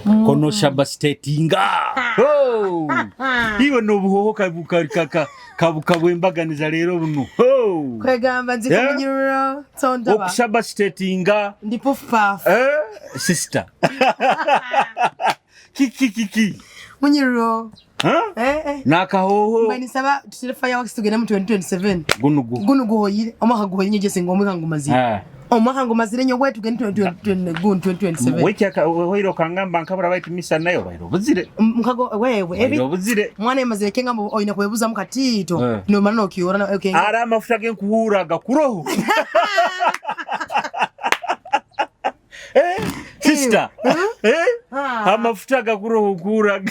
Kono shaba statinga. Oh! Iwe nobuhoho kabwembaganiza leero buno. Oh! Kwegamba nzi Yeah. kumunyururo nsondaba. Okushaba statinga. Ndi puff puff. Eh, sister. Kiki kiki. Munyururo. Huh? Eh eh. Nakahoho. Mba nisaba tutere fireworks tugende mu 2027. Guno gu. Guno guhoyire omwaka guhoyire nyo jese ngomweka ngumazire. Ah. Omwaka ngumazire nyo gwe tugende 2027. Wekyaka hoiro okangamba nkabura baitu misa nayo bairo obuzire. Mukago wewe ebi Bairo obuzire. mwana emazire kenga mbu oyina kwebuzamu katito Eh. nomara nokiyora na okay. Ari amafuta genkuhura gakuroho. Eh, sister. Eh? Ah. Amafuta gakuroho nkura.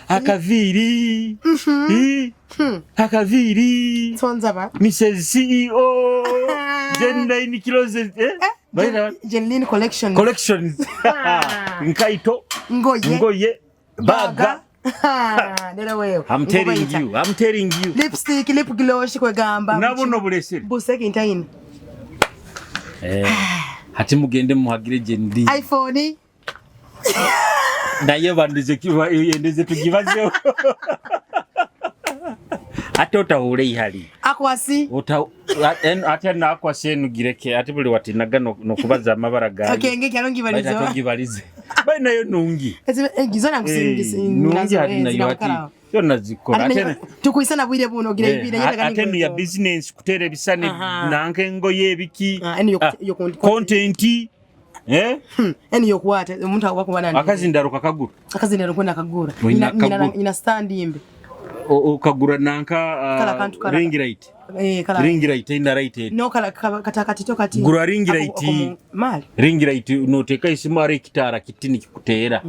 Akaviiri. Eh, Akaviiri. Nsonzaba. Mrs. CEO. Jenline Closet. Eh? Baina Jenlin collection. collections. Nkaito. Ngoye. Ngoye. Baga. Lero wewe. I'm telling you. I'm telling you. Lipstick, lip gloss kwegamba. Nabuno bulesere. Buseke intaini. Eh. Hati mugende muhagire Jenline. iPhone. Naye bandize kiba endeze tugibazeho. Ate otahure ihali. Akwasi. Ota ate nakwasi enugireke ate buli watinaga nokubaza amabara gayo. Okay, ngeke alongi Baita balizo. togibalize. Bai nayo nungi. Gizo Eh, nungi hati nayo ati yonna zikola. Ate Tukuisana bwire buno gira eh, ibire nyenda ate eno ya business kuteera ebisane Aha. nanka engoye ebiki. Ah, eno Ah, yo content. Eh? Eno yokuwata omuntu awa kuba nani. Akazindaro kakagura. Akazindaro kwenda kagura. Oyina Nyina kagura. nyina stand imbe. Okagura nanka Kala akantu kala. ring light. Eh kala. Ring light ina light. No kala kata katito kati. Gura ring light. Mali. Ring light noteeka isimu ari ekitaara kitini kikuteera.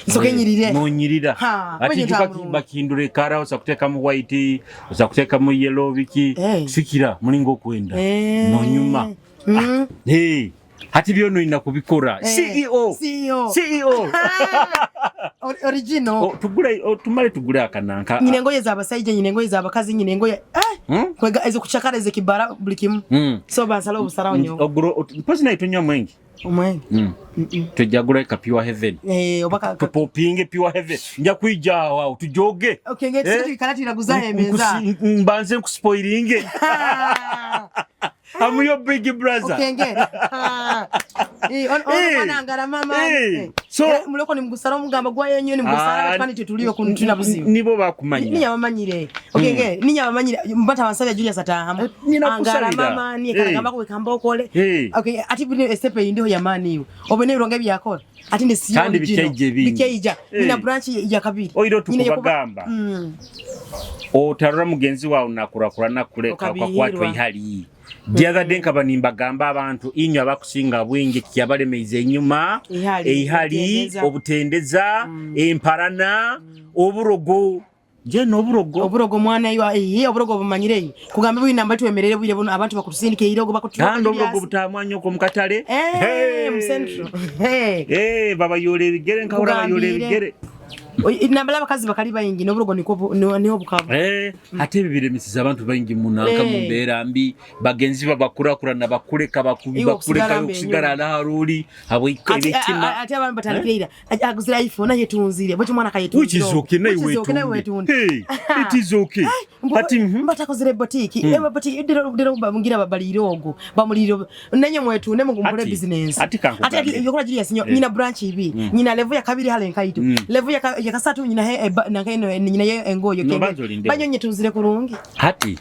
Nsoke nyirire. Nonyirira. Ha, Ati wenye juga tamurungi. bakihindura ekara osa kuteekamu white, osa kuteekamu yellow biki. Eh. Sikira mulinga okwenda. Eh. Nonyuma. Hey, hati byona olina kubikora. Eh, CEO. CEO. CEO. Original. Oh, tugule oh, tumale tugule akananka. Nyina engoye z'abasajja, nyina engoye z'abakazi, nyina engoye eh Hmm? kwega ezo kuchakara ezo kibara buli kimu. So bansala obusalawo nyo. Oguro mpozi naye tonywa mwenge. Omwenge. Tujagula ka pure heaven. Eh obaka Tupopinge pure heaven. Nja kwijja awo awo tujoge. Okay, ngeti Eh? eh? tuikala guza emeza. Mbanze nkuspoilinge. I'm your big brother. Okenge. Eh, on Eh. on anangara mama. Eh. Eh. So- Muloko ni mugusara omugamba gwa yenyo ni mugusara Ah, batwani tetuliyo kuntuna buzibu. Nibo bakumanya. Ninya bamanyire. Okenge, ninya bamanyire mbata bansabya Julius atahamu. Eh, nina Angara kusabira. mama ni Eh. karagamba ko kamba okole. Eh. Okay, ati bino estepe indiho yamani iwe. Obene bironge byakora. Ati ndi siyo. Kandi original. bikeije bingi. Bikeija. Eh. Nina branch ya kabiri. Oiro Nyina yakuba- tukubagamba. Otarora mugenzi wawe nakurakura nakuleka Okabihirwa. okakwatwa ihali. The other day nkaba nimbagamba abantu inywe abakusinga bwingi kiyabalemeize enyuma Ihali, eihali obutendeza. obutendeza emparana oburogo je n'oburogo Oburogo mwana iwa eh oburogo bumanyire iyi. Kugamba bwina mbatu wemerere bwire buno abantu bakutusindike irogo bakutuka. kandi oburogo butamwanya okwo mukatale Eh, Hey. mu central. Hey. Eh, babayoola ebigere nkahura bayoola Kugambire. ebigere Nambala abakazi bakali bayingi n'oburogo niko niho bukavu. Eh, ate ebyo biremeseza abantu baingi munanka Eh. mu mbeera mbi bagenzi babakurakurana bakuleka Iwe okusigala bakulekayo mbe okusigala alaharuli Ate habwebitima ate abantu batandikira aguzira iPhone yetunzire bwe mwana kayetunzire. Which is okay naye wetunde. Hey, it is okay. Ati mbatakozere botiki ewe botiki dero dero bamungira babalire ogo bamulire nenye mwetunde mugumukole Ati- business. ati kankugambe. Ati yokola Julius nyina branch ibi nyina level ya kabiri hale nkaito level ya kasatu nyina he na keno nyina ye engoyo No, banza olinde. Banyonye tunzire kurungi. hati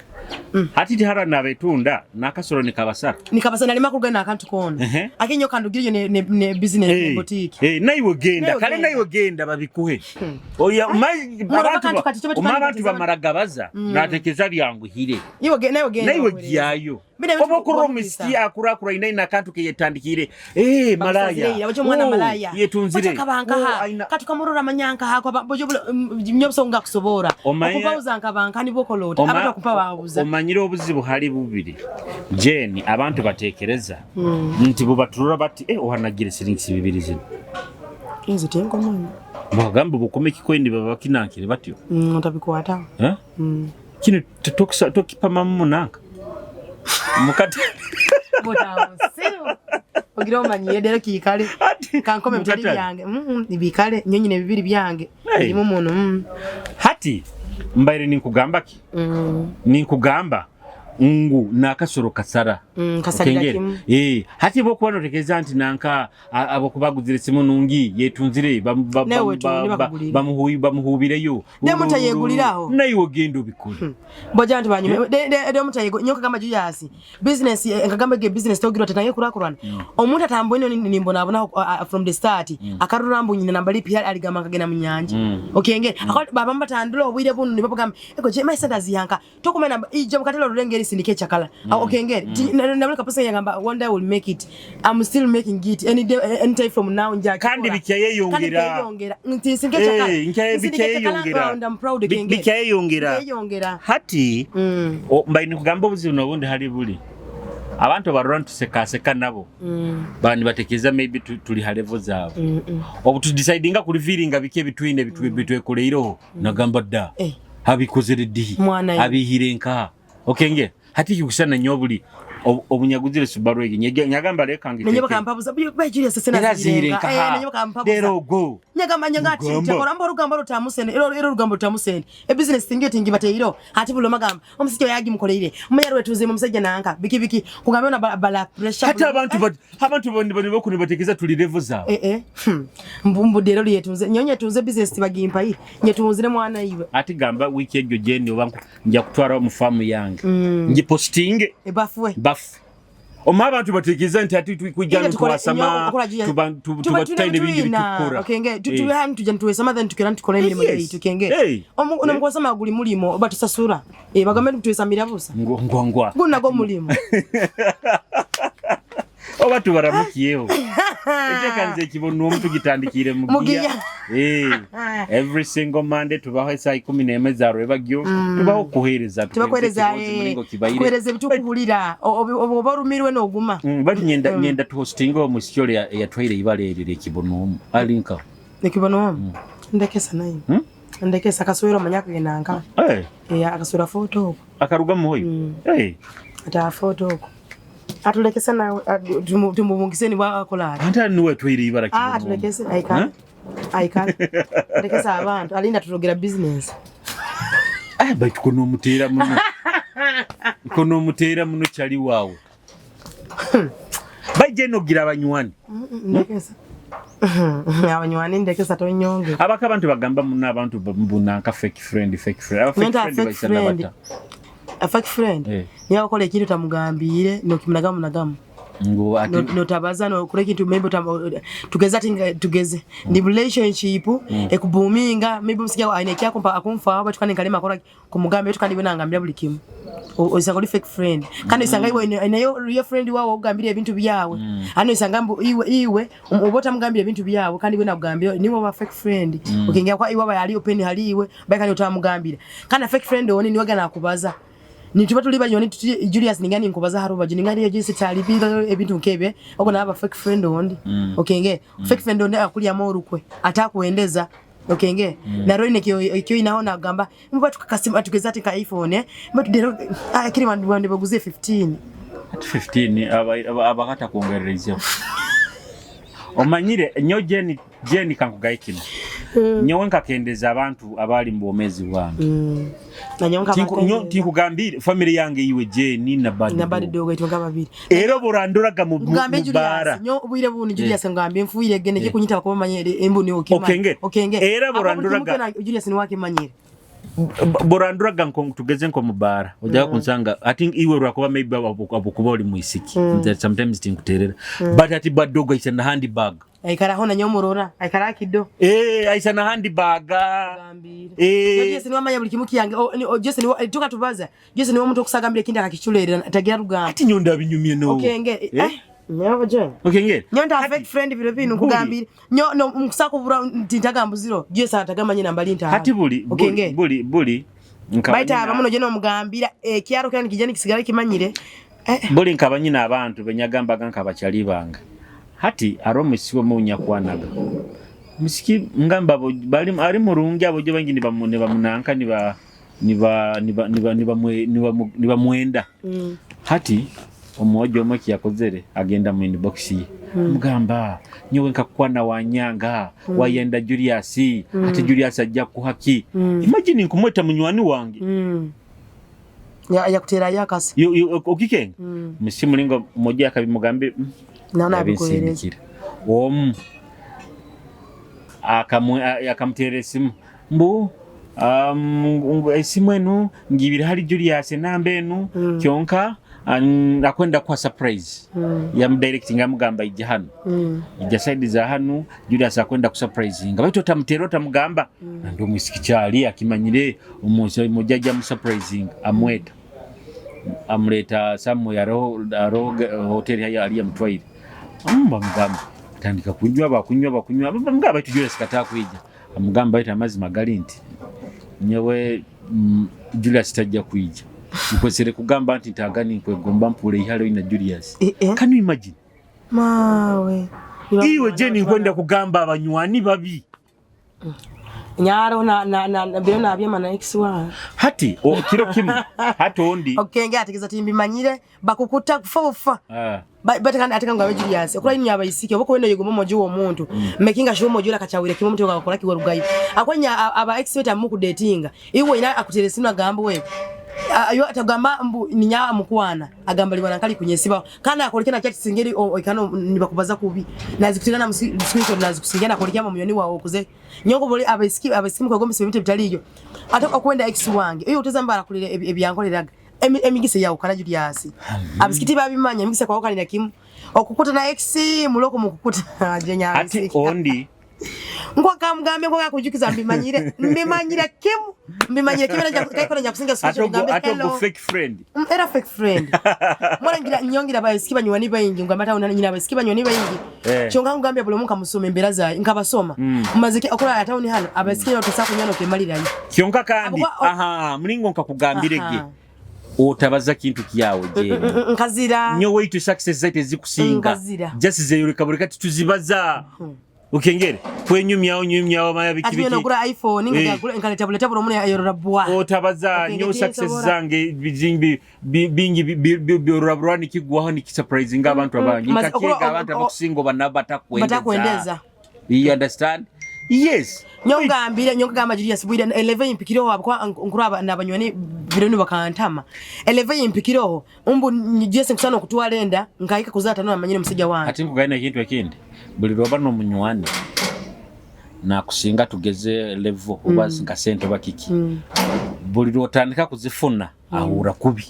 hati tihara nabetunda nakasoro nikabasara Nikabasa nalima kugana akantu kona. Ehe. Akenyo kandugiriyo ne business ne botiki. Eh, naiwe genda Naiwe kale genda. naiwe genda babikuhe oya Mwana bakantu kati tube uma tukandi abantu kati bamara gabaza natekeza byanguhire Iwe nawe genda. naiwe gyayo Bine bintu oba okurora kubamugisa. omusiki akurakura inaina akantu keyetandikire Eh, malaya Bacho mwana Oh, malaya. yetunzire Bacho kabanka Oh, aina- Katukamurora manyanka hako bojo nyobso nga kusobora. Omanye- Okupauza nkabanka ni bokolota. Abantu akupa babuza. Omanyire obuzibu hali bubiri jeni abantu batekereza nti bubaturora bati eh, ohanagire siringisi bibiri zino Inzi tengo mwana. bagamba bukome kikoindi babakinankire batyo Utabikwata. Eh? Kino tokipamamu munanka mukati Bota musiru. Ogira omanyiire rero kiikale. Ati, Kankome bitali mukatale. byange. Bikale nyo nyine bibiri byange. Hey. Birimu muno. Hati mbaire ninkugamba ki? Ninkugamba ngu nakasoro kasara. Kasalira Okengere? kimu. Hati bokuba notekereza nti nanka abokubaguzire simu nungi yetunzire Nawe wetunde bakugulire. bamuhubireyo. Naye mutayeguliraho. Naye ogenda obikole. Boja nti banyuma. De mutayego nyo kagamba Julius. Business nkagamba ge business togirwa tetange kurakurana. Omuntu atambwe nimbonabona from the start. Akarura mbu nyina nambali pia aligamba nkagenda mu nyanja. Okenge baba mbatandula obwire bunu nibabagamba ego je my centers yanka tokumena ije mukatelo rulengeri sindike chakala. Okenge nabuleka kapasa yagamba one day I will make it. I'm still making it any day, any time from now nja. Kandi bikyayeyongera. Kandi nti sindike chakala. Nsindike chakala, Bikyayeyongera. and I'm proud okenge. Bikyayeyongera. Bikyayeyongera. Hati mbaire nikugamba obuzibu n'obundi hali buli abantu barora ntusekaseka nabo bani batekereza maybe tuli ha level zaabwe obu tudecidinga kurevealinga biki ebitwine bitwekoleireho nagamba dda abikozere ddihi Mwana ye. abihire nkaha okenge hati kikusana nyo buli obunyaguzire Subaru egi nyagamba leka Nenye ngiteke bakampabuza ba Julius sena era zihire zirenga. nkaha Nenye bakampabuza. lero go Nyagamba nyagati Ugamba. takora mba orugamba rutamusende ero ero rugamba rutamusende. E business tingi tingi bateiro hati bulo magamba omusajja yagi mukoleire. Munya rwetuze mu musajja nanka biki biki kugambe na bala pressure. hati abantu abantu bani bani bako nibatekereza tuli level zaabwe. Mbumbu dero lyetunze nyonye tunze business bagimpaire. Nyetunzire mwana iwe. Ati gamba wiiki egyo jeni oba nja kutwara mu faamu yange ngipostinge Ebafuwe. bafu oma abantu batekereza nti ati kujja Ile tukole- nitwasama nyo- okola juya- tuba Tuba tutaine bingi tulina, bitukora. okenge tuwe hanu tujja nituwesama then tukera ntukora emirimu Yes. yaitu kenge. Hey. Omukwasama guli mulimo oba tusasura. Bagambe nituwesamira busa. Ngwa ngwa ngwa Guno nagwo mulimo. Oba tubaramukiyeho eteekaniza ekibono omu tugitandikire Mugiya. mugiya. Every single Monday tubaho esaa 11 za rwebagyo tubaho okuheereza Tubakuhereza mulingo kibaire tukuhereza ebitukuhulira oba orumirwe n'oguma. Bati nyenda tuhostinga omusiki oli eyatwaire ibara eryo ekibono omu alinka. Ekibono ndekesa nayo. Ndekesa akaswera omanya akagenda nka. Akaswera foto okwo. Akaruga muhoyo. Ata foto okwo. Atulekesa nawe tumubungise ni bwakola ati. Ante niwe atwaire ibara kibono omu. Atulekese aikale. Aikale. Ndekesa abantu alinda tulogera business. Baitu kono omuteera muno. Kono omuteera muno kyali waawe. Bajja eno ogira abanywani. Ndekesa. Abanywani ndekesa tonyonge. Abaka abantu bagamba muno abantu mbunanka fake friend, fake friend. Aba fake Nyonta friend fake baisana friend. bata. A fake friend. Niye wakola ekintu tamugambire nokimunagamu nagamu. Ngo ati Notabaza nokora ekintu maybe tugeze ati tugeze. Ndi relationship ekubuminga maybe omusajja ayina ekyakumpa akunfaaho batu kandi nkalema akora kumugambe batu kandi we nangambira buli kimu. Osanga oli fake friend. Kandi osanga iwe nayo real friend wawe ogambira ebintu byawe. Ano osanga mbu iwe oba otamugambira ebintu byawe kandi we nakugambira niwe wa fake friend. Okengera kwa iwe aba yali open hali iwe bae kandi otamugambira. Kandi fake friend oni niwe gana akubaza. Ni tuba tuli banyoni tuti Julius ningani nkubaza haruba ningani yo tali bintu ebintu nkebe ogo naba fake friend ondi. Okenge fake friend ondi akulya morukwe atakuendeza. Okenge na roi nekyo ekyo inaho nagamba mba tukakasima tugeza ati ka iPhone mba tudero kiri bantu bandi baguze 15 Ati 15 abakata kuongereza. Omanyire nyo Jeni kankugaye kino. Nyowe nkakendeza abantu abali mu bwomezi bwange. Na nyowe nkabakendeza. Tinkugambire family yange iwe Jeni na Bad Na Bad Dog. Dog etu babiri. Era burandoraga mu Ngambe mu bara. Julius nyo obwire bunu Julius ngambe mfuire gene kikunyita bakomanye embu ni okimanye. Okenge. Okenge. Era Abo buli burandoraga kimu Julius ni wakimanyire. Boranduraga nko tugeze nko mubara ojya kunsanga I think iwe rwakuba maybe abukuba oli muisiki. That sometimes tinkuterera. But ati Bad Dog aisa na handbag. Aikara hona nyomurora aikara kido. Aisa na handbag. Gambire. Julius ni wamanya buli kimu kiyange. Julius ni tuka tubaza. Julius ni omuntu okusagambira ekindi akakichulerera tagira rugamba. Ati nyonda binyumye no. Okenge. Nyawo je. Okenge. Nyonda fake friend biro binu kugambira. Nyo no mkusakubura ntintagambuziro. Julius atagamba nyina mbali nta. Hati buli Okenge. buli buli nkaba Baita nyina- abamuno je no mugambira ekyaro kandi kijani kisigala kimanyire. Buli nkaba nyina abantu benyagambaga nkabakyali bange. Hati aro musiwe mu nyakwanaga. Musiki ngamba bo bali ari murungi abo je bangi ni bamunanka ni ba ni ba ni ba ni ba ni ba ni ba ni ba mwenda. Hati omuwojo omwe kiyakozere agenda mu inbox ye. Mugamba, nyowe nkakukwana wanyanga, wayenda Julius, ate Julius ajja kukuha ki? Imagine nkumweta munywani wange. Yakuterayo akasi. Okikenga musi mulingo moja akabimugambe Naona abikuhereza. yabinsindikira omu akamutera esimu mbu esimu enu ngibire hali Julius, enamba enu kyonka akwenda kuha surprise. Yamudirecting, amugamba ijja hano, ijja side za hanu, Julius akwenda kusurprisinga, baitu otamutera, otamugamba. Ndi omwisiki kyali akimanyire mujajja musurprising, amweta, amuleta somewhere, aroho hoteli haya ali yamutwaire. Bamugamba atandika kunywa, bakunywa, bakunywa, bamugamba baitu Julius katakwija. Amugamba, baitu amazima gali nti nyowe Julius tajja kwija, nkwesere kugamba nti ntagani nkwegomba, mpule ihalo ina Julius. Eh, eh. Can you imagine? Mawe. Iwe je, nkwenda kugamba abanywani babi. Nyaro na biro nabyema na ex wa. Hati o, kiro kimu hati ondi. Okenge ategeza ti mbimanyire bakukuta kufa. Ah. Batekana ateka ngo abe Julius. Okula inu abayisike obako wenda yegoma mojo wo muntu. Making sure mojo akachawire kimwe mtu akakora kiwarugayo. Akwenya aba ex beta mu kudatinga. Iwe ina akutere simu agamba we. Ayo atagamba mbu ninya mukwana agamba liwana nkali kunyesiba kana akolekena chat singeri ikano nibakubaza kubi nazikutira na screenshot nazikusingira nakolekya mu munyoni wawe okuze nyoko boli abaisiki mukwegomesa ebintu ebitaliyo ate okwenda ex wange iyo uteza mbara kulire ebyankoleraga emigisa yawo kana Julius abisikiti babimanya emigisa kwawokanira kimu okukuta na ex muloko mukukuta jenya Hati abaisiki ondi. Nkwakamugambye nkwakujukiza mbimanyire kimu, mbimanyire kimu kaikona nja kusinga ate screenshot ngambe ate ogwo hello. fake friend. Era fake friend mwana ngira nyongira abaisiki banywani bayingi ngamba taona nyina abaisiki banywani bayingi. Kyonka ngambye buli omu nkamusoma embeera zaye nkabasoma mazike okola atawuni hano abaisiki batusa kunyano kemalirayo. Kyonka kandi aha mulingo nkakugambire ge otabaza kintu kyawe je. Nkazira. Nyo weitu success zaitu ezikusinga Nkazira. Just zeyoleka buli kati tuzibaza ukengere kwenyumyawo nyumyawo maya biki Ati biki. nogura iPhone ngagura nkaleta buleta buli omu ayorora bwa. Otabaza Okenge nyo success tinsobora. zange bizimbi bingi byorabura nikigwaho nikisurprisinga abantu abangi nkakyega abantu abakusinga oba nabo batakwendeza. Batakwendeza. You understand? Yes. Nyongambire nyongamba Julius bwire eleve impikireho abakwa nkuraba nabanywani bironi bakantama eleve impikireho umbu Jesse nkusana okutwala enda nkahika kuzata no amanyire musajja wange. Ati nkugaina ekintu ekindi, buli lwoba n'omunywani nakusinga tugeze level oba nka sente oba kiki, buli lwotandika kuzifuna ahura kubi.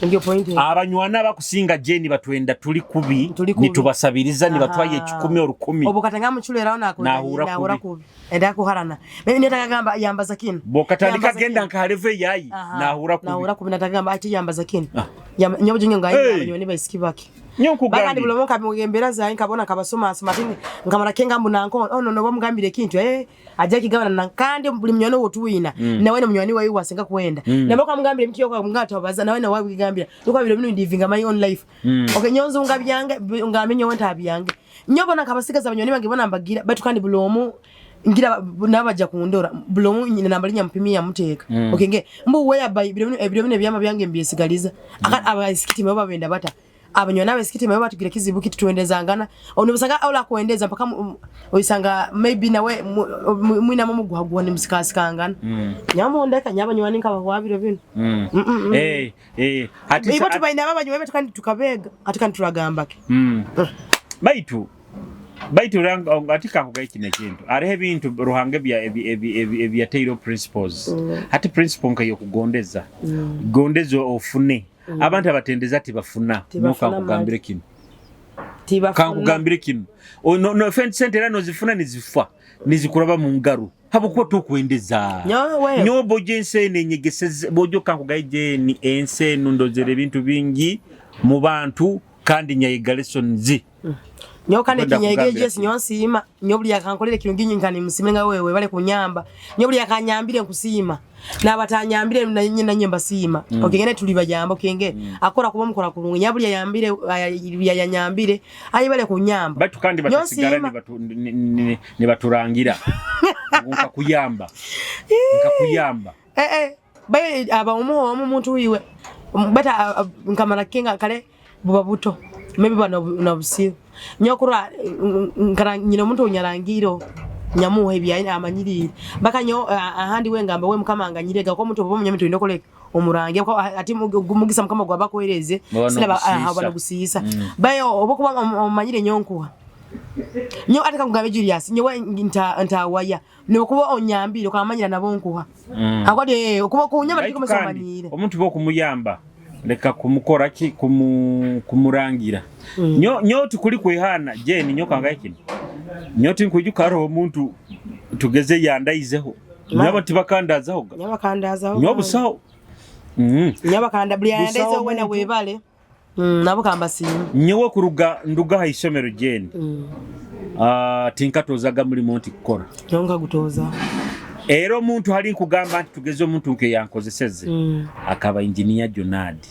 Ndio point. Abanywani abakusinga jeni batwenda tuli kubi, Tuli kubi. nitubasabiriza nibatwaye 10 10. Obo katanga muchuleraho Nahura nahura kubi. kubi enda kuharana mimi nataka gamba yambaza kino. Bokatandika Yambaza genda kino. nka level yayi nahura kubi. Nahura kubi nataka gamba ati yambaza kino. Ah. Nyobo jinyo ngayi Hey. abanywani baisiki bake. Nyo Bagandi nkugambye. buli omu nkabimugembera zayi nkabona nkabasoma soma ati nkamara kenga mbu nanko ono no bamugambire kintu ajja kigabana na kandi buli munywani wo tuwina nawe ne munywani wayi wasenga kwenda nabo kamugambire mtiyo kwa mgato baza nawe nawe wigambira nuko biro bino ndivinga my own life. Okay, nyonzo ngabyange ngamenye wenta byange nyobona nkabasigaza abanywani bange bona mbagira batu kandi buli omu ngira nabajja kundora buli omu nyina nambalinya mpimia muteeka. Okay, nge mbu weya by biro bino ebiro bino ebyama byange mbyesigaliza. Abasikiti mwe babenda bata abanywani abesikiti mwe batugira kizibu kitu tuendezangana onobusanga ola kuendeza mpaka oyisanga maybe nawe mwina mu muguhaguha ni musikasikangana nyamondeka nyabanywani nkabahwabiro bino. Hati Ibo tubaina abanywani betu kandi tukabega ati kandi turagambake. Baitu ati kankugaye kino ekintu hariho ebintu Ruhanga ebyateiro principles. Hati principle nka yokugondeza gondeza ofune abantu abatendeza tibafuna. Tibafuna. Kankugambire kino. Tibafuna. Kankugambire kino. No, sente era nozifuna nizifa nizikuraba mu ngaro habwokuba tokwendeza. Nyowe. Nyowe bojo ensi eno enyegeseze bojo kankugaye jeni ensi eno ndozera ebintu bingi mu bantu kandi nyayiga lessons. Nyowe kandi Kwenda kinyaige kugambira Jesse nyowe nsiima nyowe buli akankolera ekintu nginyi nkani musime nga wewe bale kunyamba nyowe buli akanyambire nkusiima n'abatanyambire nanye mbasiima. Okengene tuli bajamba okenge akora kuba mukora kulungi nyowe buli yayambire yanyambire ayi bale kunyamba. Batu kandi Nyowe batasigala nsiima. nibaturangira nkakuyamba nkakuyamba. Baye aba omuho omu muntu wiwe bata nkamara kenga kale buba buto. Maybe ba nobusiru. Nyowe kurora nkara nyine omuntu onyarangiire nyamuha ebi amanyiriire. Baka nyowe ahandi we ngamba we Mukama anganyire ko omuntu oba omunyami tulina okoleki omurange ati mugisa Mukama gwaba akuhereze oba nogusiisa. Bayo oba okuba omanyire nyowe nkuha. Nyowe ati kankugambe Julius, nyowe ntawaya nokuba onyambire okamanyira nabo nkuha. Akwati okuba kunyamba tikumesa omanyire. Omuntu bokumuyamba leka kumukora ki kumurangira. Nyowe tikuli kwehana Jane nyowe kangaye kinu. Nyowe tinkwijuka haroho omuntu tugeze yandaizeho. Nyowe tibakandazahoga. Nyowe bakandazaho. Nyowe busaho. Nyowe bakanda buli yandaizeho wena webale. Nabo kambasiima. Nyowe kuruga nduga ha isomero Jane. Tinkatozaga mulimo nti kukora. Nyowe nkagutoza. Era omuntu hali nkugamba nti tugeze omuntu nkeyankozeseze akaba engineer Jonadi.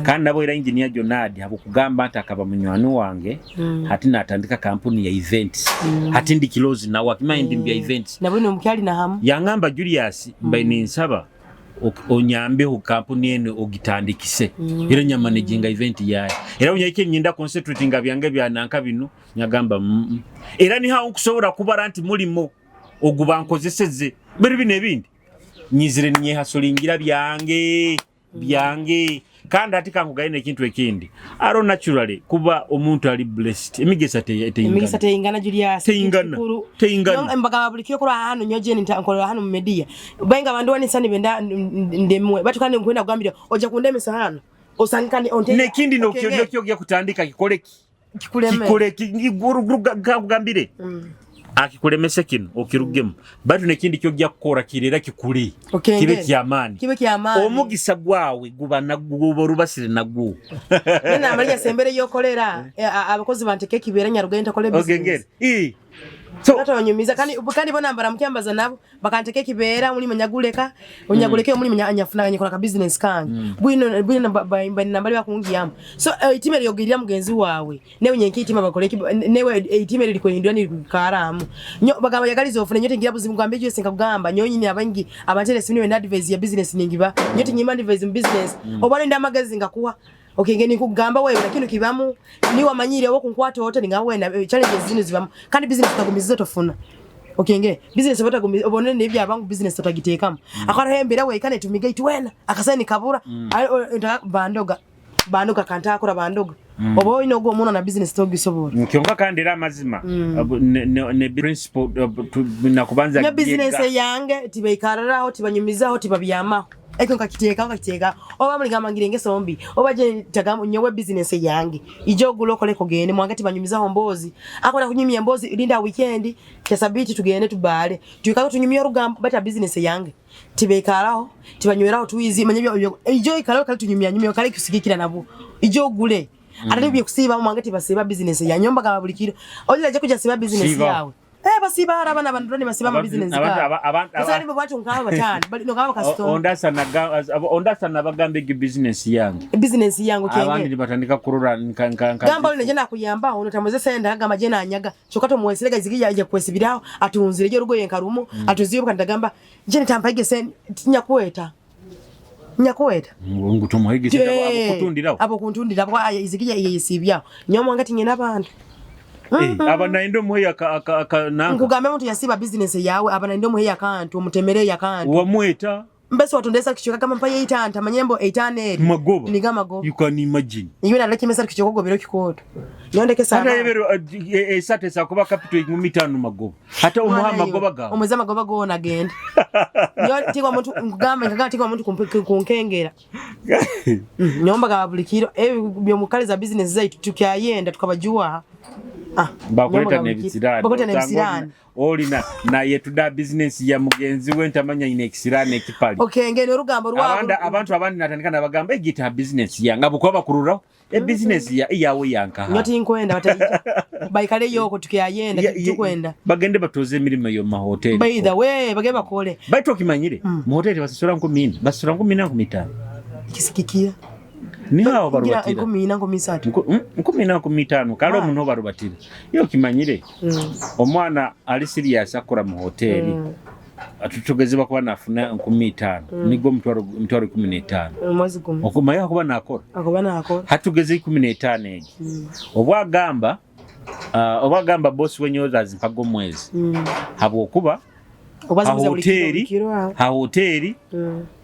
Kandi nabo era engineer Jonadi habwokugamba nti akaba munywani wange hati natandika kampuni ya events. Hati ndi close nawe akimanya ndi mbya events. Nabo nomukyali na hamu. Yangamba Julius mbaye ninsaba onyambeho kampuni eno ogitandikise. Era nyamanaginga event yaye. Era unyaike nyinda concentrating byange bya nanka bino nyagamba Era nihaho nkusobora kubara nti mulimo oguba nkozeseze biri bino ebindi nyizire ninyehasulingira byange byange. Kandi ati kankugaye n'ekintu ekindi aro naturally kuba omuntu ali blessed emigisa teingana. Emigisa teingana Julius. Teingana. Teingana. Mbagamba buli kyo kora hano nyoje nkorera hano mu media bainga bandu wanisani benda ndemwe batu kandi nkwenda kugambira oja kundemesa hano osange kandi onte nekindi nokyo kyo kutandika kikoleki kikuleme kugambire akikulemese kino okirugemu batu nekindi kyojja kukora kirera kikuli kibe kyamaani kibe kyamaani omugisa gwawe guba nagwo rubasire nagwo nena amaliya sembere yokolera abakozi banteke kibera nyarugenda kole business so batonyumiza kandi kandi bona mbara mukyambaza nabo bakanteke kibera muri munyaguleka unyaguleke muri munyafuna nyikora ka business kange bwino bwino nambali bakungiyamo so itimere yogirira mugenzi wawe newe nyenki itima bakole newe itimere likwehindura ni karamu nyo bagamba yagaliza ofune nyote ngira buzimu gambe jose nkagamba nyo nyini abangi abantere simwe na advice ya business ningiba nyote nyima advice mu business obana ndamagazi ngakuwa okay ngeni kugamba wewe lakini kibamu ni wamanyire wo kunkwata ote ninga na challenges zino zibamu kandi business tagumizizo tofuna okay nge business batagumiza obone nebya abangu business totagitekamu akora hembera we kane tumiga itwena akasani kabura bandoga bandoga kantakora bandoga oba oyina ogwo omuntu na business togisobola Nkyonka kandi era amazima ne principle nakubanza ne business yange tibaikararaho tibanyumizaho tibabyamaho ekyo nkakiteeka oba muligamba ngire engeso mbi oba je tagamu nyowe business yange ijo ogula okole kugende mwange tibanyumizaho mbozi akora kunyumya embozi linda weekend kyasabiti tugende tubale tuikalo tunyumya orugambo bata business yange tibekaraho tibanyweraho tuizi manye byo ijo ikalo kali tunyumya nyumya kali kusigikira nabo ijo ogule atali bye kusiba mwange tibasiba business ya nyomba kaba buli kiro ojira je kuja siba business yawe basiba ara abana bandurani basiba ama business ka abantu bwacho nkaba batano bali no kaba customer ondasa nabagambe ge business yange business yangu kenge abandi batandika kurora nka gamba uli njena kuyamba ono tamuze senda gamba jena anyaga chokato mwesirega zikija aje kwesibiraho atunzire je rugoye nkarumo atuziyo kandi gamba jene tampaige sen nyakweta ngu tumuhige abo kuntundira abo izikija yeyisibya nyomo ngati nyina abantu abana ndo muheya aka nanga nkugamba muntu yasiba business yawe abana ndo muheya kantu omutemere ya kantu wamweta mbese watondesa kichoka kama mpaye itanta manyembo eitane magoba niga magoba you can imagine iwe na lekimesa kichoka gobero kikoto nyondeke sana hata yebero esate sakuba capital 50 magoba hata umuha magoba gawe omweza magoba gona genda nyo tikwa muntu nkugamba nkagamba tikwa muntu kunkengera nyomba ga bulikiro byomukaliza business zaitu tukyayenda tukabajua bakuleta nebisirani olina naye tuda business ya mugenzi we ntamanya ine ekisirani ekipali okay ngene orugambo rwa abantu abandi natandika nabagamba egita business ya ngabo bakurura e business ya iyawe yanka nyoti nkwenda bataija baikale yoko tukyayenda tukwenda bagende batoze emirimo yo ma hotel by the way bagende bakole baitu okimanyire mu hotel basasura 14 basasura 14 kisikikia ni hao barubatira 14 13 14 15 kalo muno barubatira iyo kimanyire omwana ali serious akora mu hotel. Tugeze bakuba nafuna 5,000, nigwo emitwaro 15. Omwezi gumu. Okumanya akuba nakora. Akuba nakora. Hatugeze 15 egi, obwagamba bosi wenyoza azimpaga omwezi, habwokuba Obazimuza buli kiro, hoteri buli kiro aho. Ha hoteri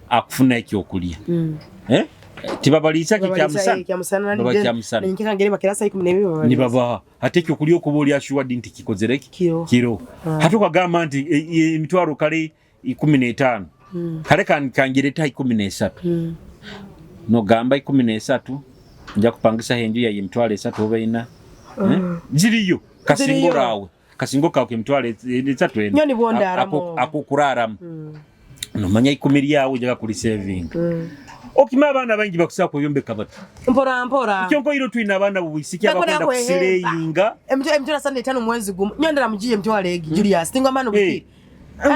akufuna ekyokulya. Eh? Tibabaliisa ki kyamusana? Kyamusana. Baba kyamusana. Ninkeka ngere bakera saa 12 babaliisa. Nibabaha ate ekyokulya, okuba oli assured nti kikozere ki? Kiro. Kiro. Hati okagamba nti emitwaro kale 15, kale kangireta 13, nogamba 13 nja kupangisaho enju yaye emitwaro 3 oba 4. Eh? Ziriyo kasingo. Ziriyo. Rawe kasingo kawe kemitwaro 3 4. Nyo nibwo ndaaramu. Akokuraramu, nomanya 10 lyawe njaga kuli saving. Okima abaana bangi bakusaba kuyombeka bati. Mpora mpora. Kyonko twina abaana bubwisiki Bakunda abakwenda kwehemba. kusireyinga. Emitwaro 35 mwezi gumu. Nyo ndara mugiye emitwaro egi, Julius. Tingwa mano bukiri.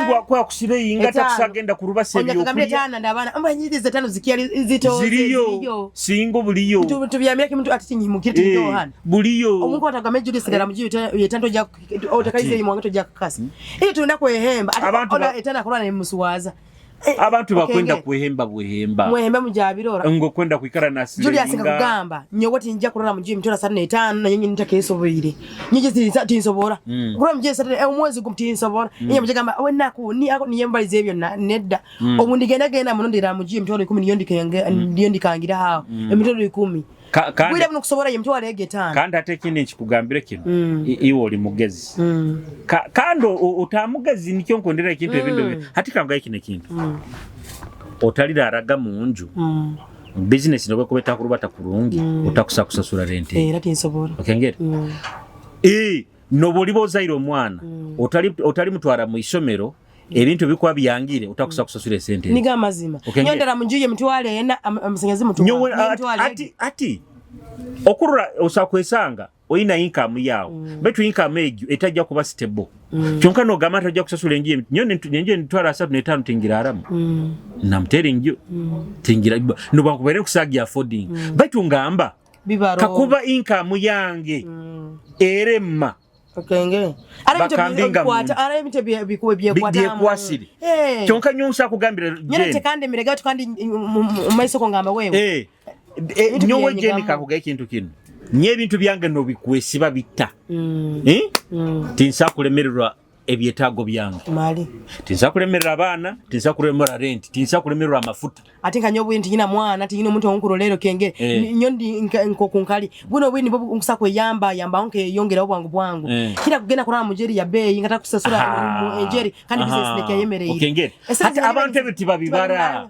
Ngwa kwa kusireyinga. 5. Takusagenda kurubasa Onya kagambye ebyokulya. 5 ndabana. Amba nyizi 5 zikiali zito. Ziriyo singo buliyo. Tubyamira kimuntu ati kinyimukire tindohana. Buliyo. Omuntu atagambe Julius ndara mugiye 5 ja otakaize imwange tojja kukasa. Iyo tunda kwehemba. Ati Abantu ona 5 akorana ne muswaza. Abantu bakwenda Okenge. kwehemba bwehemba. Mwehemba mujabirora. Ngo kwenda kwikara na Julius, sirenga. nkakugamba nyowe tinja kurora mugiye emitwaro 35 naye nyini ntakesoboire nyingi tinsobora kurora mugiye 35 omwezi gumu tinsobora. Iye mujagamba we naku ni ako niye mbalize ebyo nedda. Obu ndigenda genda muno ndira mugiye emitwaro 10, niyo ndikenge niyo ndikangira hawo emitwaro 10. Kandi Bwire buno kusobora ye emitwaro ege 5. Kandi ate ekindi nkikugambire kino. Iwe oli mugezi. Kandi otamugezi nikyo nkondera ekintu ebintu hati kangaye kino ekintu otaliraraga mu nju. Bizinesi nobwekuba etakurubata kurungi, otakusa kusasura rente. Era tinsobora. Okengera. Noba oliba ozaire omwana, otali mutwara mu isomero, ebintu bikuba byangire, otakusa kusasura esente ezo. Niga amazima. Okengera. Nyo ndara mugiye emitwaro 4, amasanyazi mutwaro. Nyowe Niyo emitwaro ege. Ati okurora osakwesanga oyina income yawe, baitu income egyo etajja kuba stable. Kyonka nogamba nti ojja kusasula enju nyo enju emitwaro 35 tingiraramu. I'm telling you, tingira nobankubaire nkusagya affording, baitu ngamba Bibaro. kakuba income yange erema. Okenge. Ara ebintu Bakambinga bikwata, mu- ara ebintu bikuwe byekwata. Byekwasire. Kyonka nyo nshaka kugambira Nyine Jane. tekande mirega kandi mu maiso ko ngamba wewe. Ebintu Nyowe byenyigamu. Jane, kakugaye ekintu kino, nye ebintu byange nobikwesiba bitta. Eh? Tinsa kulemererwa ebyetaago byange. Mali. Tinsa kulemerera abaana, tinsa kulemerera rent, tinsa kulemererwa amafuta. Ate nka nyowe nti mwana tinyina omuntu onkurolero kenge. Nyo ndi nkokunkali. Buno bwini bo nkusa kweyamba yamba onke yongera bwangu bwangu. Kira kugenda kurara mujeri ya bei ngata kusasura mu enjeri kandi business nekeyemereye. Okengere hati abantu ebyo tibabibara.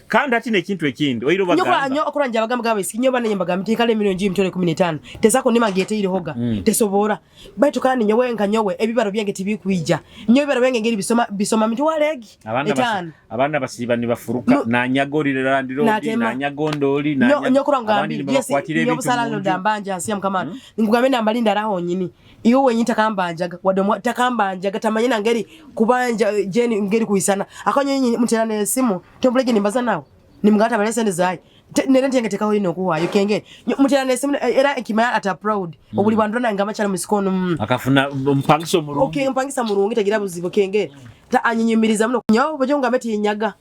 Kandi ati nekintu ekindi oiro Nyo kwa bagamba nyo okora nja bagamba gabe sinyo bana nyembaga mti kale milioni emitwaro 15 tesako nima ngete irihoga tesobora, baitu kandi nyowe nka nyowe ebibaro byange tibikwija. Nyo ebibaro byange ngeri bisoma bisoma mitwaro egi abaana 5. Abaana basiiba nibafuruka. Nanyagolire landlord. Natema. Nanyagondoli. Nyo nyo kora abandi ngambi yes nibabakwatira nyo ebintu busala mu ndo nju. ndambanja nsi ya mkamana. Nkugambe nambalinda araho nyini iyo wenyi takambanjaga wadde takambanjaga tamanye na ngeri kubanja jeni ngeri kuisana akonye mutera nesimu tombulege nimbaza nawe nimugata bale sente zayi nere ntenge tekaho ino kuwayo kenge mutera nesimu era ekimaya ata proud obuli bandona ngama cyane musikono. Akafuna mpangisa omurungi. Okay, mpangisa murungi tagira buzibu kenge ta anyinyumiriza muno nyo bojo ngambe tinyaga.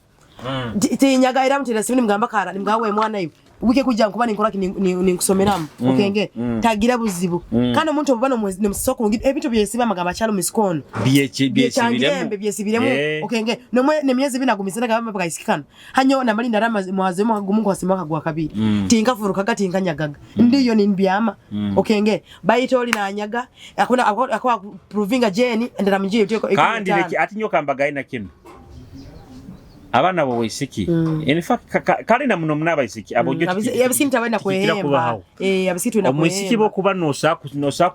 Tinyaga era mutera simu nimugamba kara nimgawe mwana iwe wike kuja nkuba ninkora ninkusomeramu okenge tagira buzibu. Kandi omuntu obuba nomusoko ebintu byesiba amagamba cyalo misikono byesibiremu. Byesibiremu. Okenge nomwe nemyezi 2 nagumisana gamba bakaisikana hanyo namalinda rama mwazemo hagumu kwa simaka gwa kabiri. Tinkafurukaga tinkanyagaga ndiyo nimbyama okenge baitoli nanyaga akuna akwa provinga jeni ndara mjiye Kandi ati nyo kambagaye na kino abaana bo bwisiki. In fact kale na muno muna abaisiki abo jo Abisiki tabaina tikikira kwehemba. Kubaho. Abisiki twina Omwisiki bokuba nosa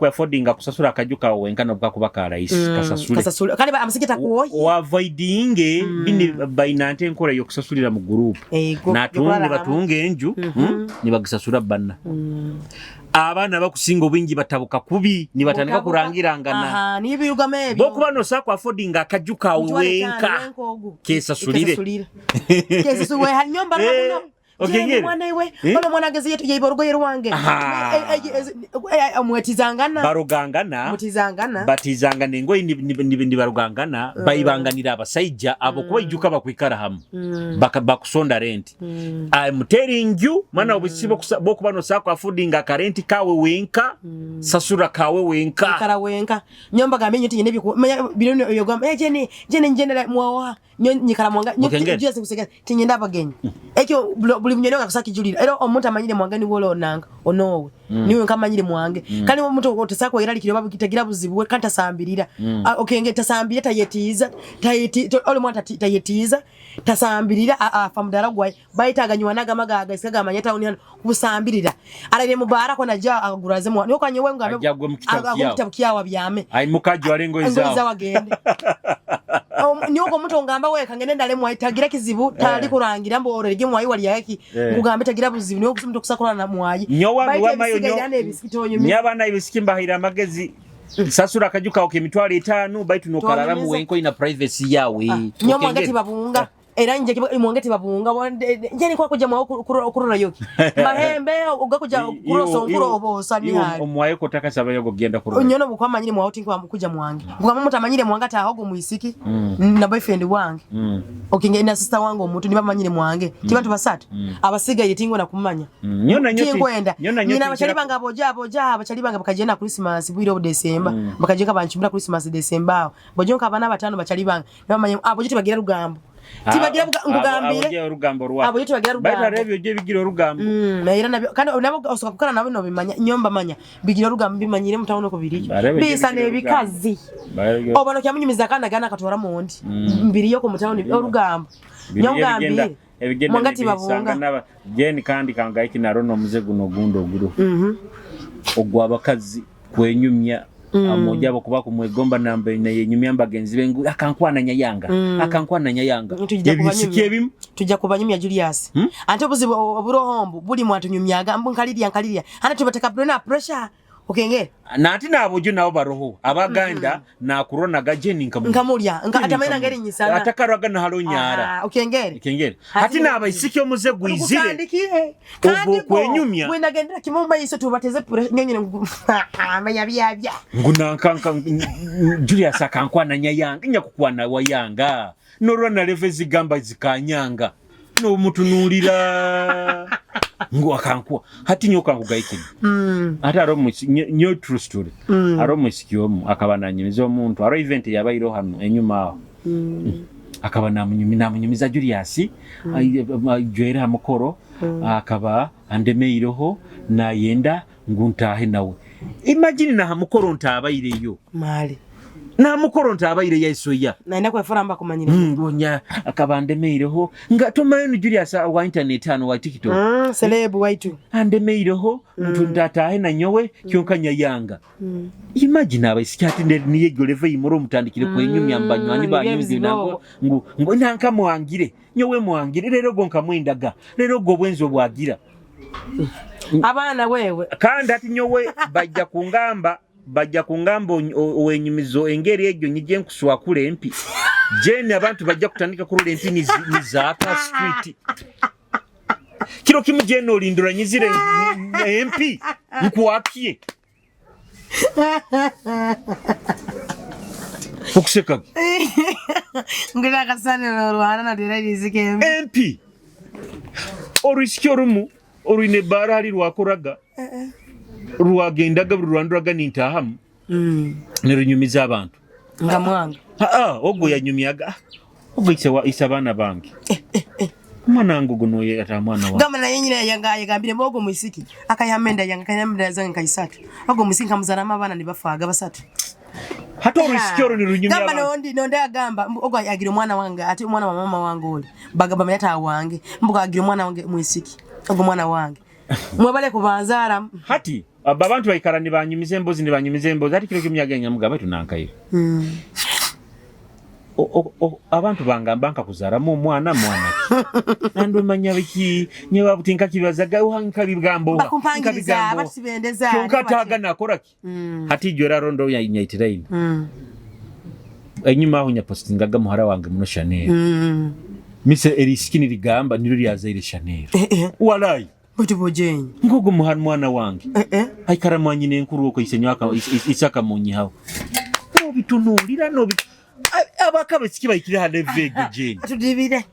affordinga kusasula akaju kawe wenka nobwa kuba ka rahisi, kasasule. Kasasule kandi amusiki takuwoyi. Oavoidinge bini bainante enkola yokusasulira mu group. Ego, natunga yokulala hamwe. Nibatunga enju, nibagisasula banna. Abaana bakusinga obwingi batabuka kubi nibatandika Mutabuka. kurangirangana. Aha, nibirugamo ebyo. Bokuba nosa affordinga akaju kawe Mutwale 5, wenka wenka ogu. kesasulire. Kesasulire. Kesasulire hanyomba muno. Okengere. Mwana iwe Eh? ono mwana ageze yetu yeiba orugoye rwange. Aha. Mwetizangana. Barugangana. Mutizangana. Batizangana engoye nibarugangana, baibanganira abasaija abo kuba ijuka bakwikara hamu. Bakusonda rent. I'm telling you, mwana, obusibo bokuba nosako affordinga akarenti kawe wenka, sasura kawe wenka. Ikara wenka. Nyomba gambe nyo tinyene biku manya bino yogamba, eh, jene jene njendera mwawa nyo nyikara mwanga nyo. Mukengere. Just kuseka tinyenda abagenyi ekyo buli munyoni akakusaka kijulira era omuntu amanyire mwange ni wolo onanga onowe niwe nkamanyire mwange. Kandi omuntu otesako era likiro babu kitagira buzibu we kandi tasambirira. Ah, okenge tasambira, tayetiza tayeti oli mwana tayetiza tasambirira, afa mudara gwaye bayitaganywa nagamaga isikaga amanya tawuni hano kusambirira arare mubara ko naja aguraze mwa niyo kanyewe ngambe. Ajja agwe mu kitabu Agwe mu kyawe. Kitabu kyawa byame. Ai mukajwara engoye engoye zawe. Zawe agende. Niyo ko omuntu ngamba we kangende ndale mwayi tagira kizibu tali kurangira mbo orerege mwayi wali yaki. Ngugambe tagira buzibu niyo omuntu kusakorana na mwayi. Nyowa Baita wamayo ebisiga irana ebisikito nyumi. Nyabana ebisiki mbahira amagezi, sasura akaju kawe k'emitwaro 5, baitu nokararamu Twanyumiza. wenka oyina privacy yawe. Nyo mwange Okengere. tibabunga era nje mwange tibabunga nje ni kwa kuja mwa kurora yoki mahembe ugakuja kuroso nkuro obosa ni hali. Omwayo kotakasaba yogo genda kurora. Nyono bukwamanyire mwa utinko kuja mwange bukama mutamanyire mwange atahogo muisiki na boyfriend wange. Okay, na sister wange omuntu nibamanyire mwange tibantu basatu abasigaye tingwe na kumanya. Nyona nyoti Tingwenda nyona nyina nyoti abachali bange aboja aboja abachali bange bakagenda Christmas bwire obu December, bakagenda banchumbira Christmas December aho bojonka abana batano bachali bange nibamanye abo je tibagira rugambo tibagira ngugambire. Abo orugambo rwa Abo je tibagira rugambo. Baita rebyo je bigira orugambo. Era nabyo kandi nabo osoka kukana nabo nobimanya nyomba manya bigira rugambo bimanyire mutawuno ko biriyo Barebe je bisa bigira n'ebikazi. Barebe obano kyamunyumiza akana gana akatwara mundi mbiriyo ku mutawuni orugambo Biriyo nyongambire ebigenda mwanga nibisanga tibabunga. Naba jeni kandi kangaiki narono omuze guno ogundi oguro ogw'abakazi kwenyumya amoja abo kuba kumwegomba namba yenyumya mbagenzi be ngu akankwananya yanga, akankwananya yanga. Tujja Ebisiki kubanyumya. ebimu. Tujja kubanyumya Julius. Ate obuzibu oburohombu buli mwatunyumyaga mbu nkalirya nkalirya ate tubateka na pressure okenge. Nati nabojo nabo baroho abaganda nakuronaga jeni nkamu Nkamulya nka atamanyina ngeri nyisana. Atakaraga nahalo nyara. Aha, okengere. Kengere hati nabaisiki omuze gwizire. Ugutandikiye. Ubwo kwenyumya. Bwenagendera kimwe mu mayiso tubateze pressure nyonyine amanya byabya. Ngu nankanka Julius akankwananya yanga nyakukwana wa yanga norwa naleve zigamba zikanyanga nomutunuulira ngu akankuwa hati nyo kankugaikini. Ate aro nyo true story, aro mwisiki omu akaba nanyumiza omuntu aro event yabaireho hano enyuma aho. Akaba namunyumiza Julius jwere ha mukoro akaba andemeireho nayenda ngu ntahe nawe. Imagine naha mukoro ntabaireyo. Mali. Naha mukoro ntabaireyo esoya. Naenda kwefura mba kumanyira. Ngonya akaba andemeireho nga tomayo ni Julius wa internet hano wa TikTok. Celeb waitu. Andemeireho ntu ntatahe na nyowe kyonka nyayanga. Imagine abaisiki ati niye goleve imuro mutandikire kwenyumya mbanywani nibyo banyu bizibu. nango ngu ngo nanka mwangire nyowe mwangire rero go nkamwendaga rero go bwenzo bwagira. Abaana wewe. Kandi ati nyowe bajja kungamba owenyumizo engeri egyo nyije nkuswakula empi jeni abantu bajja kutandika kurula empi nizaaka street kiro kimu jeni olindura nyizire empi nkwakye okuseka. Ngira akasane olwana natera riziki embi. Empi orwisiki orumu orwine ebbaara hali rwakoraga rwagendaga buli rwanduraga nintahamu nerunyumiza abantu. Nga mwanga. Aa, ogwo yanyumyaga. "Ah, ogwo ise abaana bange omwana wange ogwo noyo ata mwana wange." Gamba naye nyina yanga yagambire mbogo mwisiki akayamba enda yange akayamba enda zange kaisatu ogwo mwisiki nkamuzarama abaana ne bafaaga basatu. Hati orwisiki orwo nirunyumya gamba abantu. nondi nondi agamba mbu ogwo agira omwana wange ate omwana wa mama wange oli bagamba manyata wange mbu agira omwana wange mwisiki ogwo mwana wange mwebale kubanzaara. Hati abo abantu baikara nibanyumiza embozi nibanyumiza embozi ati kiro kimyaga enyamuga baitu nankaire abantu bangamba nkakuzaramu omwana mwana ki nandumanya biki nyewabuti nkakibazaga nkabigambo. Bakumpangiriza batibendeza. Kyonka taga nakora ki hati ijwe era rondo nyaitiraine enyuma aho nyapostingaga muhara wange muno Chanel. Mise erisiki nirigamba niryo ryazaire Chanel. Eh, eh. Walai. Baitu bojenyi. Ngogo muhana mwana wange. Eh, eh. Aikara mwanyina enkuru okwo ise nywaka isaka munyihaho. Nobitunuulira nobi abaka besiki baikire ha level egyo Jane. Tudibire.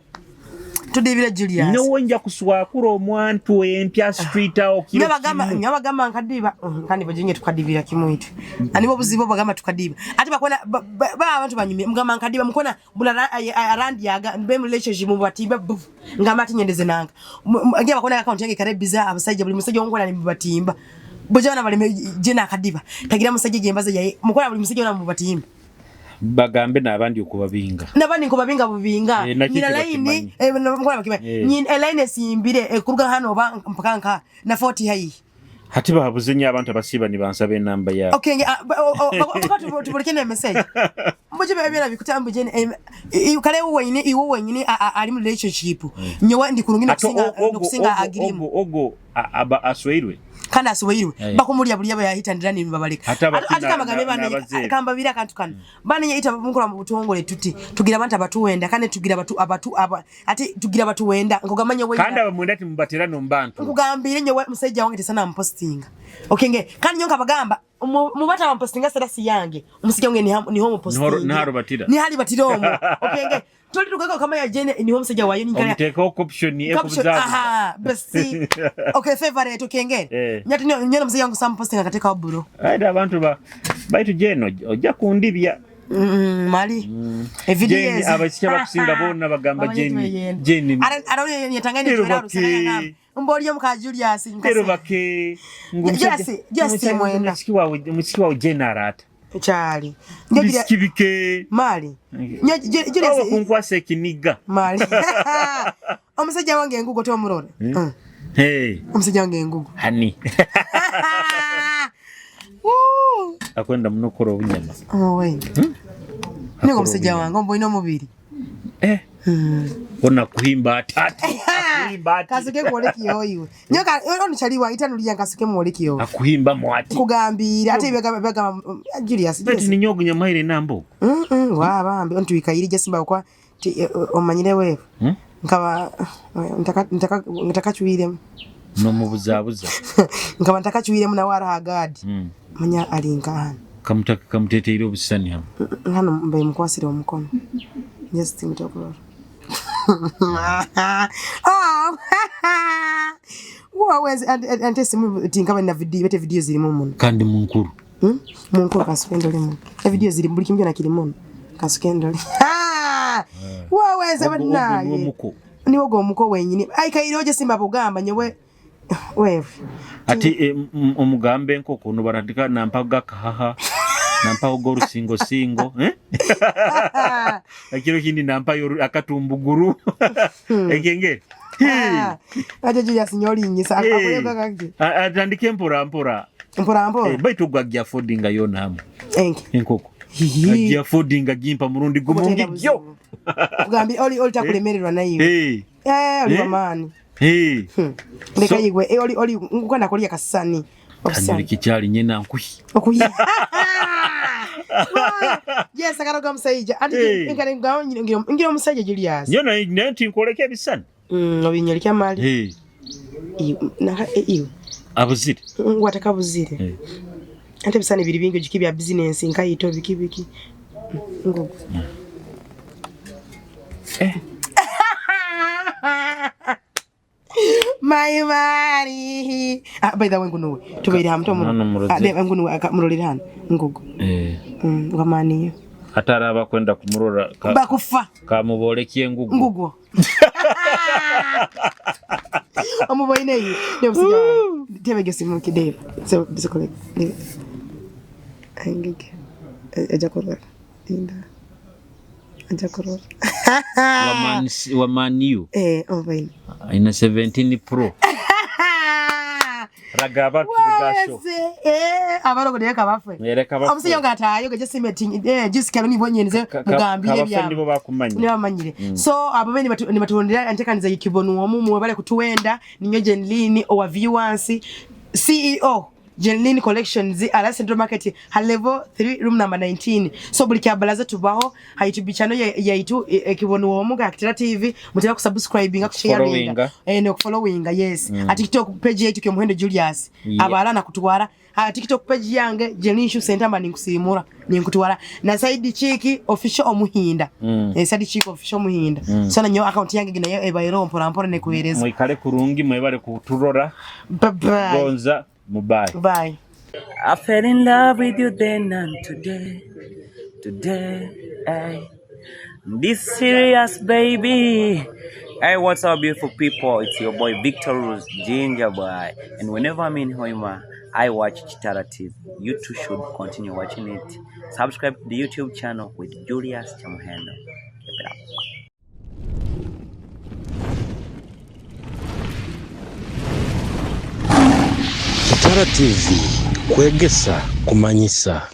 Tudibire Julius. Nyowe nja kuswakura omwantu empya street awo kiro. Nyabagamba nyabagamba nkadiba kandi bojenye tukadibira kimwitu. Anibo buzibu bagamba tukadiba. Ati bakona ba ba abantu banyumye mugamba nkadiba mukona bula arandi yaga mbe mu relationship mu batimba buf ngamba ati nyendeze nanga. Ngiye bakona account yange kare biza abasajja buli musajja wongona ni batimba. Boje bana baleme jena akadiba. Tagira musajja jembaza yaye mukona buli musajja wana mu batimba. Bagambe n'abandi okubabinga. Nabandi nkubabinga bubinga. Eh, nakyo Nyina tebakimanyi. line eh mukona bakimanyi. Eh. Nyina line esimbire ekuruga hano oba mpaka nka na 40 hayi. Hati bahabuze nnyo abantu abasiiba nibansaba enamba yaabwe. Okay, tubuleke ne message. Mbuje bya bikuta mbuje kale iwe wenyini iwe wenyini ali mu relationship. Nyowe ndi kurungi Ate nokusinga nokusinga agirimu. ogo ogo aba asweirwe. Kandi asweirwe. Eh. Bakumulya buli yaba yahitandira ni babaleka. Ate abati Ate kamba bane n'abazeeru. kamba bira akantu kano. Bane ita mukola mu butongole tuti tugira abantu abatuwenda kandi tugira abatu abatu aba ate tugira abatuwenda nkogamanya we. Kandi abamwenda ati mubatera no mbantu. Nkugambire nyowe musajja wange tesana mpostinga. Okay nge kandi nyoka bagamba mubata bampostinga status yange umusijja wange ni homo posting. Niharo batira. Ni hali batira omo. Okay nge tuli tukako kama ya jene ni homo musajja wayo ni kala. Omuteekawo caption Caption, ekubuzabuza. aha basi. Okay favorite okay nge. Eh. Nyati nyo musajja wangu sam postinga katika bro. Aida abantu ba baitu jeno ojja kundibya. Mali. E video Jane yes. abasajja bakusinga bonna bagamba Jane Jane. Ara ara yatangani Lero twera bake. rusanga Mboli yo muka Julius Lero bake. Julius Julius mwenda. Musiki wawe musiki wawe Jane arata. Kyali. Njo Bisiki bike. Mali. Nyo Awo Julius kunkwasa ekiniga. Mali. Omusajja wange engugo tomurora. Hey, Omusajja wange engugo. hani. Woo. Akwenda muno okukora obunyama. Oh wait. Niko omusajja wange omboine omubiri. Eh. Ona kuhimba atati. Akuhimba ati. Kasuke kuole kiyoyiwe. Nyoka ono chaliwa itanulia kasuke muole kiyowe. Akuhimba mwati. Kugambira ate byaga byaga Julius. Beti Julius. ninyogo nyamaire nambo. Wa bambi ontuikayiri jasimba kwa omanyire wewe. Nkaba ntaka ntaka ntakachuiremu. Nomubuzabuza. Nkaba ntakachuiremu nawe arahagadi. Manya alinka hano. Kamutaka kamuteteire obusani hamwe. Hano mbaye mukwasire omukono. Just mutakurora. Oh. Wawezi ante simu tinkaba na video bete video zirimu muno. Kandi munkuru. Munkuru kasukendo limu. E video ziri buli kimu na kiri muno. Kasukendo. Waweze Ogwo niwo banaye. muko. Niwo go muko wenyini. Ai kairoje simba bugamba nyowe wewe. Ati omugambe enkoko no barandika nampaga kahaha. Nampaho gorusingo singo, eh? Ekiro kindi nampayo akatumbuguru. Ekenge. Ate Julius nyoli nyisa akoyo kaki. Atandike mpora mpora. Mpora mpora. Baitu gwagya affordinga yona hamwe. Enke. Enkoko. Ajja affordinga gimpa murundi gumungi gyo. Kugambi oli oli takulemererwa nayo. Eh. Eh oli Eh. wamaani. Eh. Leka So- yigwe eh, oli oli ngukana kolya kasani. Kanyuri kikyali nyina nkuhi. Okuyi. Yes akaloga musajja. Anti Eh. nkale ngawo ngira ngira omusajja Julius. Nyo naye naye tinkoleka ebisani. Obinyoli kyamali. Eh. Naka iwe. Abuzire. Ngwataka buzire. Eh. Ate ebisani biri bingi ogiki bya business nkayito biki biki. Ngugu. Eh. My mari. Ah, by the way ngunuwe. Tubeire hamwe Hano tomu. muroze. Ah, de ngunuwe murolere hano. Ngugu. Eh. Ngamaniyo. Ataraba kwenda kumurora ka, Bakufa. kamuboleki engugu. Ngugu. Omuboine eyo. Ne musijja. Tebege simu kideva. So bisikole. Engege. Aja kurora. Linda. Aja kurora. Wa maniyu. Eh, omuboine. Aina 17 Pro. Raga abantu bigasho. Waweze. Eh, abarogo dereka bafwe. Yereka bafwe. Omusajja nga ataayo ge jesi meeting eh jesi kalo nibonye nze mugambire Kabafe byabo. nibo bakumanya. Nibamanyire. So abo bene nibatulondera antekaniza ikibonu omu mwebale kutuwenda ninyo Jenlini owa viewers CEO Jeline Collections ala Central Market ha level 3 room number 19. So buli kyabalaza tubaho ha YouTube channel yaitu ekibonu omuga Kitara TV, mutera ku subscribinga, ku sharinga no followinga, yes. A TikTok page yaitu Kyomuhendo Julius. Abala na kutwara ha TikTok page yange Jeline Shoe Center mba ninkusimura ninkutwara na Side Chick Official Omuhinda. Side Chick Official Omuhinda. So nanyo account yange ginayo ebairo mpora mpora nekuhereza. Mwikale kurungi, mwebale kuturora. Bye bye. Gonza mubaye. Bye. I fell in love with you then and today, today, hey. This serious baby. Hey, what's up, beautiful people? It's your boy Victor Rose, Ginger Boy. And whenever I'm in Hoima, I watch Kitara TV. You too should continue watching it. Subscribe to the YouTube channel with Julius Kyomuhendo. Keep it up. Kitara TV, kwegesa, kumanyisa.